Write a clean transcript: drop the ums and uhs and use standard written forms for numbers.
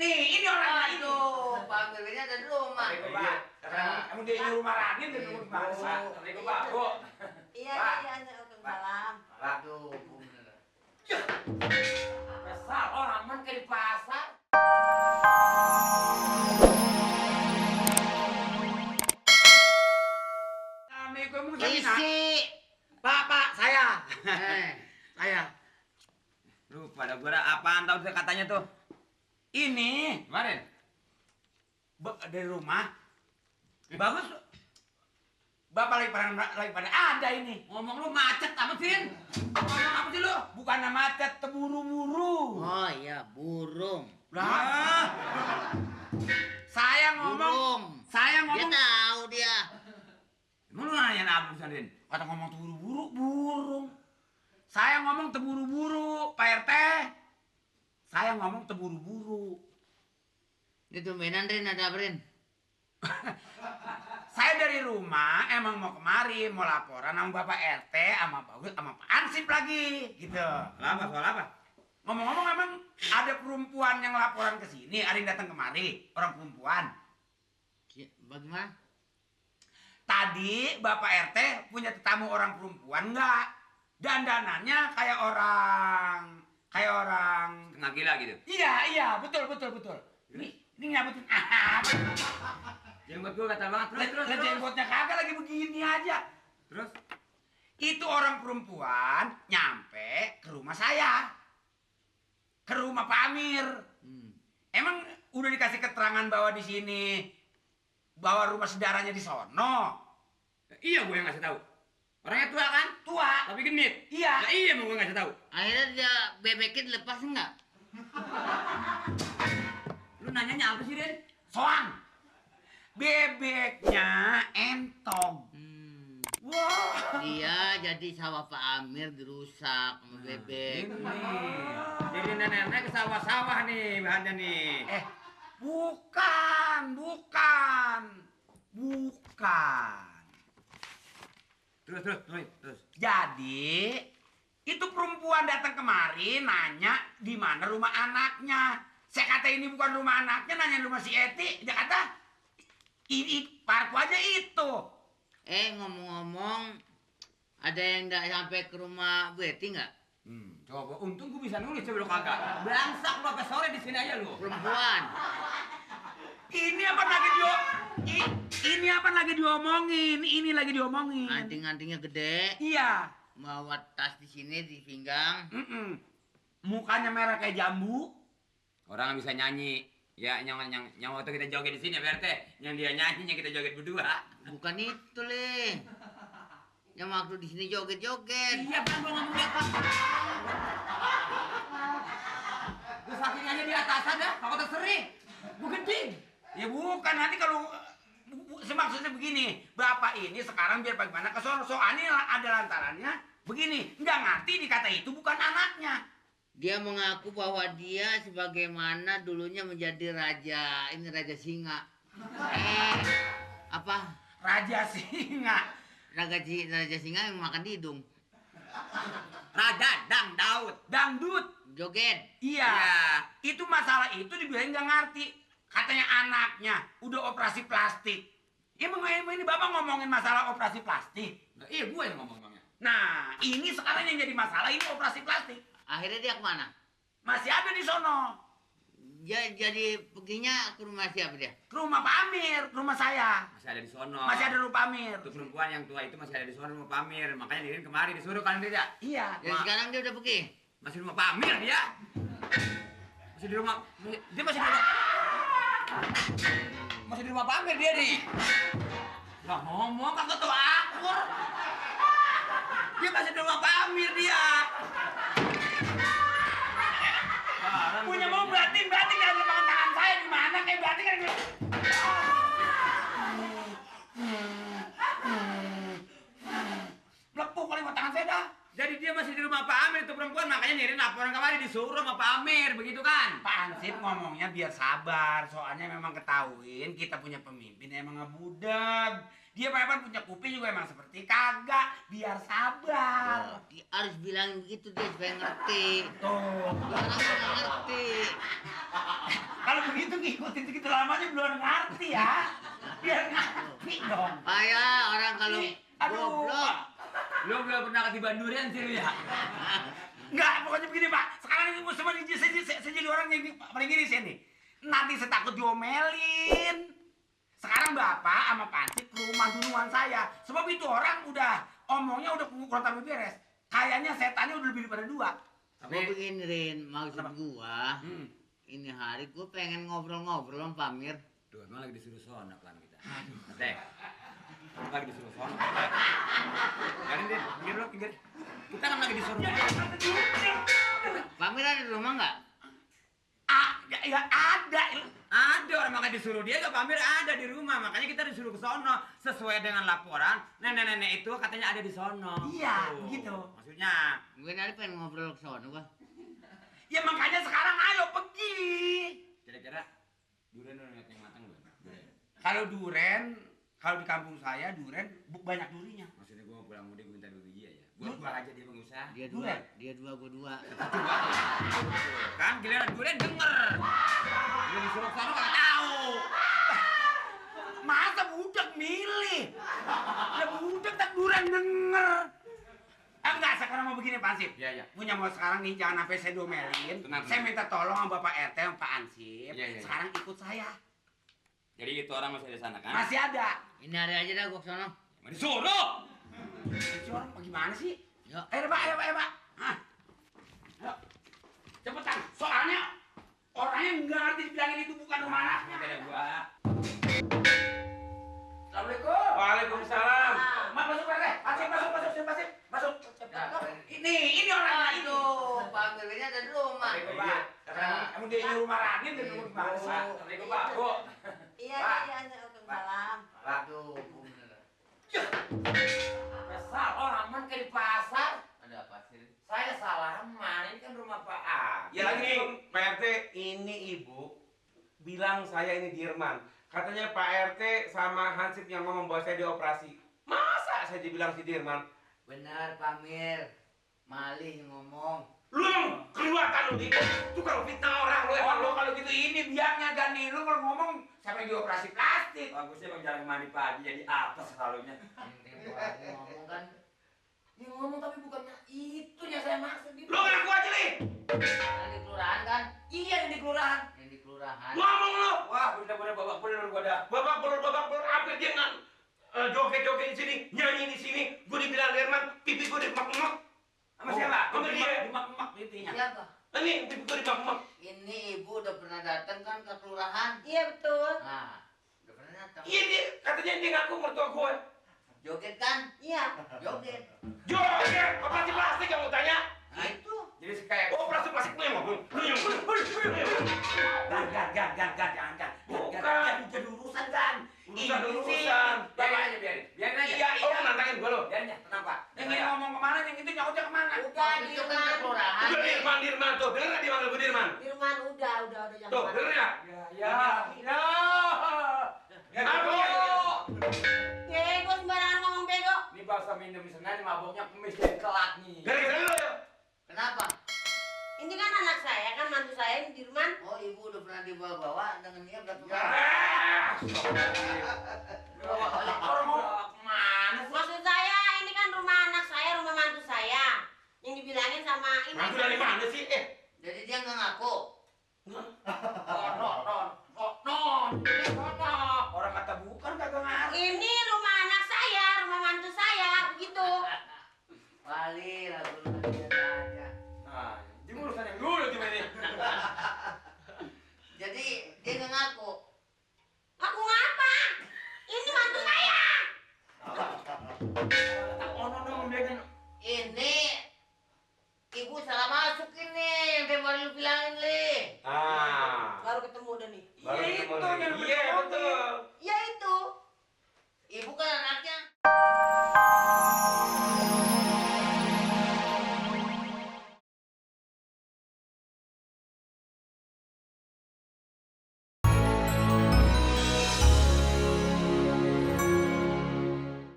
ini orangnya itu. Pak Amir ini ada di rumah. Assalamualaikum, Pak. Kamu dia nyuruh marahin dan nyuruh bahasa. Assalamualaikum, Pak. Bu. Iya, Waalaikumsalam. Aduh, bener. Besar orang man kayak di pasar. Assalamualaikum, Isi. Pak, saya. Eh, Saya. Lu pada gua apaan tahu katanya tuh? Ini Kemarin. dari rumah. Bagus. Bapak lagi pada ada ini. Ngomong lu macet apa sih? Ngomong apa sih lu? Bukan macet, teburu-buru. oh iya, burung. Lah, saya ngomong. Saya Dia ngomong. tahu dia. Emang lu nanya apa Sandin? Kata ngomong teburu-buru, burung. Saya ngomong teburu-buru, Pak RT. Saya ngomong teburu-buru. Ini tumbenan Rin, ada apa Rin? Saya dari rumah emang mau kemari, mau laporan sama Bapak RT, sama Bagus, sama Pak Ansip lagi, gitu. Soal apa? Ngomong-ngomong emang ada perempuan yang laporan ke sini, ada yang datang kemari, orang perempuan. Bagaimana? Tadi Bapak RT punya tetamu orang perempuan enggak? Dandanannya kayak orang Tengah gila gitu. Iya, betul. Ini nyabutin apa? Jenggot gua kata banget. Terus. Jenggotnya kagak lagi begini aja. Terus? Itu orang perempuan nyampe ke rumah saya. Ke rumah Pak Amir. Emang udah dikasih keterangan bahwa di sini bahwa rumah saudaranya di sono. Iya gua yang ngasih tahu. Orangnya tua kan? Tua. Tapi genit. Iya. Nah, iya mau gua ngasih tahu. Akhirnya dia bebekin lepas enggak? Lu nanyanya apa sih, Den? Soang. Bebeknya entong. Wah. Iya, jadi sawah Pak Amir dirusak sama bebek. Jadi nenek-nenek ke sawah-sawah nih bahannya nih. Bukan. Terus. Jadi itu perempuan datang kemari nanya di mana rumah anaknya. Saya kata ini bukan rumah anaknya, nanya rumah si Eti. Dia kata ini parku aja itu. Ngomong-ngomong, ada yang nggak sampai ke rumah Bu Eti nggak? Coba untung gua bisa nulis coba lu kagak. Belangsak lu sampai sore di sini aja lu. Perempuan. Ini apa lagi diomongin? Anting-antingnya gede. Iya. Bawa tas di sini di pinggang. Mukanya merah kayak jambu. Orang bisa nyanyi. Ya, yang waktu kita joget di sini, Pak RT. Yang dia nyanyi, yang kita joget berdua. Bukan itu, Le. Yang waktu di sini joget-joget. Iya, Bang, gua ngomong apa? Gua saking aja di atas ada, kok terseri. Gua gede. Ya bukan, nanti kalau maksudnya begini, Bapak ini sekarang biar bagaimana ke sono, soalnya ada lantarannya begini, nggak ngerti dikata itu bukan anaknya. Dia mengaku bahwa dia sebagaimana dulunya menjadi raja, ini raja singa. Apa? Raja singa. Raja singa yang makan di hidung. Raja Dangdut. Joget. Iya. Itu masalah itu dibilang nggak ngerti. Katanya anaknya udah operasi plastik. Emang ini Bapak ngomongin masalah operasi plastik? Nah, iya, gua yang ngomongnya. Nah, ini sekarang yang jadi masalah ini operasi plastik. Akhirnya dia kemana? Masih ada di sono. Jadi perginya ke rumah siapa dia? Ke rumah Pak Amir, ke rumah saya. Masih ada di sono. Masih ada rumah Pak Amir. Itu perempuan yang tua itu masih ada di sono rumah Pak Amir. Makanya Dirin kemari disuruh kan dia. Iya. Dan sekarang dia udah pergi? Masih di rumah Pak Amir dia. Masih di rumah. Dia masih di rumah. Masih di rumah Pak Amir dia nih. Lah ngomong kagak tahu akur. Dia masih di rumah Pak Amir dia. Punya mau berarti jangan lembangan tangan saya gimana kayak berarti kan. Melepuh kali mau tangan saya dah. Jadi dia masih di rumah Pak Amir itu perempuan, makanya ngirim laporan kemarin disuruh sama Pak Amir, begitu kan? Pak Ansip ngomongnya biar sabar, soalnya memang ketahuin kita punya pemimpin emang ngebudeg. Dia memang punya kuping juga emang seperti kagak, biar sabar. Harus bilang begitu dia supaya ngerti. Tuh. Biar aku nggak ngerti. Kalau begitu ngikutin segitu lamanya belum ngerti ya. Biar ngerti dong. Kayak orang kalau Aduh. goblok. Lu belum pernah ketiban durian sih lu ya? Enggak, pokoknya begini Pak. Sekarang ini semua saya jadi orang yang paling gini sih nih. Nanti saya takut diomelin. Sekarang Bapak sama Pak Ansip ke rumah duluan saya. Sebab itu orang udah omongnya udah kurang tapi beres. Kayaknya setannya udah lebih daripada dua. Tapi begini Rin, maksud gua, Hmm. ini hari gua pengen ngobrol-ngobrol sama Pak Amir. Duh, emang lagi disuruh sono kan kita. Teh. Lagi disuruh sono. Biarin deh, pinggir lo, pinggir. Kita kan lagi disuruh. Pak Amir ada di rumah nggak? Ya ada. Ada orang makanya disuruh dia, gak Pak Amir ada di rumah, makanya kita disuruh ke sono sesuai dengan laporan. Nenek-nenek itu katanya ada di sono. Iya, Tuh, begitu. Maksudnya, Gue hari pengen ngobrol ke sono gua. Ya makanya sekarang ayo pergi. kira-kira durian udah yang matang belum? Durian. Kalau duren, kalau di kampung saya duren banyak durinya. Maksudnya gua pulang mudik gua minta 2 biji aja. Gua aja dia pengusaha. Dia dua, gua dua. Kan giliran durian denger. Dia disuruh ke sono gak tahu. Masa budak milih? Ya budak tak duren denger. Enggak, sekarang mau begini Pak Ansip. Iya, iya. Punya mau sekarang nih, jangan sampai saya domelin. Tenang, Saya tenang. minta tolong sama Bapak RT sama Pak Ansip. Iya, iya. Sekarang ikut saya. Jadi itu orang masih di sana kan? Masih ada. Ini hari aja dah gua ke sono. Emang disuruh. Si orang bagaimana sih? Yuk. Ayo Pak, ayo Pak, ayo Pak. Hah. Ayo. Cepetan. Soalnya orangnya nggak ngerti dibilangin itu bukan rumah anaknya. Ada gua. Assalamualaikum. Waalaikumsalam. Masuk Pak RT. Masuk. Ini orangnya itu. Aduh, Pak Amir ini ada di rumah. Assalamualaikum Pak. Kamu dia di rumah Radin dan rumah gimana sih? Assalamualaikum Pak. Bu. Iya, Pak. iya, Waalaikumsalam. Aduh, bener. Besar orang man kayak di pasar. Ada apa sih? Saya salaman. Ini kan rumah Pak A. Ya, ini ini. Pak RT, ini Ibu bilang saya ini Dirman. Katanya Pak RT sama Hansip yang ngomong bahwa saya dioperasi. Masa saya dibilang si Dirman? Benar, Pak Amir. Malih ngomong. Lu yang kelihatan lu di tukang fitnah orang lu. Oh, lo kalau gitu ini biangnya Gani. Lu kalau ngomong siapa yang dioperasi plastik? Bagusnya bang jarang mandi pagi jadi apa selalunya? Ini Pak Amir ngomong kan. Dia ngomong tapi bukannya itu yang saya maksud. Lu ngaku aja nih. Yang di kelurahan kan? Iya yang di kelurahan. Yang di kelurahan. Ngomong lu. Wah, bener-bener babak belur gua dah. Babak belur hampir dia nggak joget-joget di sini, nyanyi di sini. Gue dibilang Dirman, pipi gue dimak-mak. Sama siapa? Sama dia. Dimak-mak intinya. Siapa? Ini pipi gue dimak-mak. Ini ibu udah pernah datang kan ke kelurahan? Iya, betul. Nah, udah pernah datang. Iya dia, katanya dia ngaku mertua gue. Joget kan? Iya. Joget. Joget, operasi plastik kamu tanya. Nah itu. Jadi kayak Operasi plastik lu yang ngomong. Gan. Bukan. Jadi urusan Gan. Urusan. biarin aja, biarin aja. Iya, oh nantangin gue lo. Biarin aja, tenang Pak. Yang ini ngomong kemana, yang itu nyautnya kemana? Udah, Itu kan ke kelurahan. Udah Dirman tuh, denger nggak dipanggil gue Dirman? Dirman udah jangan. Tuh, denger nggak? Ya. Apa? Bego sembarangan ngomong bego. Ini bahasa minum di sana, maboknya kemis dan kelak nih. Gara-gara lu ya? Kenapa? Ini kan anak saya, kan mantu saya ini Dirman. Oh ibu udah pernah dibawa-bawa dengan dia berapa Ya. kali? Orang mau kemana sih? Maksud saya ini kan rumah anak saya, rumah mantu saya. Yang dibilangin sama ini. Mantu dari mana sih? Jadi dia nggak ngaku. Orang kata bukan kagak ngerti. Ini rumah anak saya, rumah mantu saya, begitu. Wali lagu lu biasa aja. Nah, ini urusan yang dulu gimana nih? Jadi dia nggak ngaku. Aku ngapa? Ini mantu saya. Ini ibu salah masuk ini yang kayak baru lu bilangin li. Ah. Baru ketemu udah nih. Baru Iya, ketemu itu lagi. yang Iya, betul. betul. Iya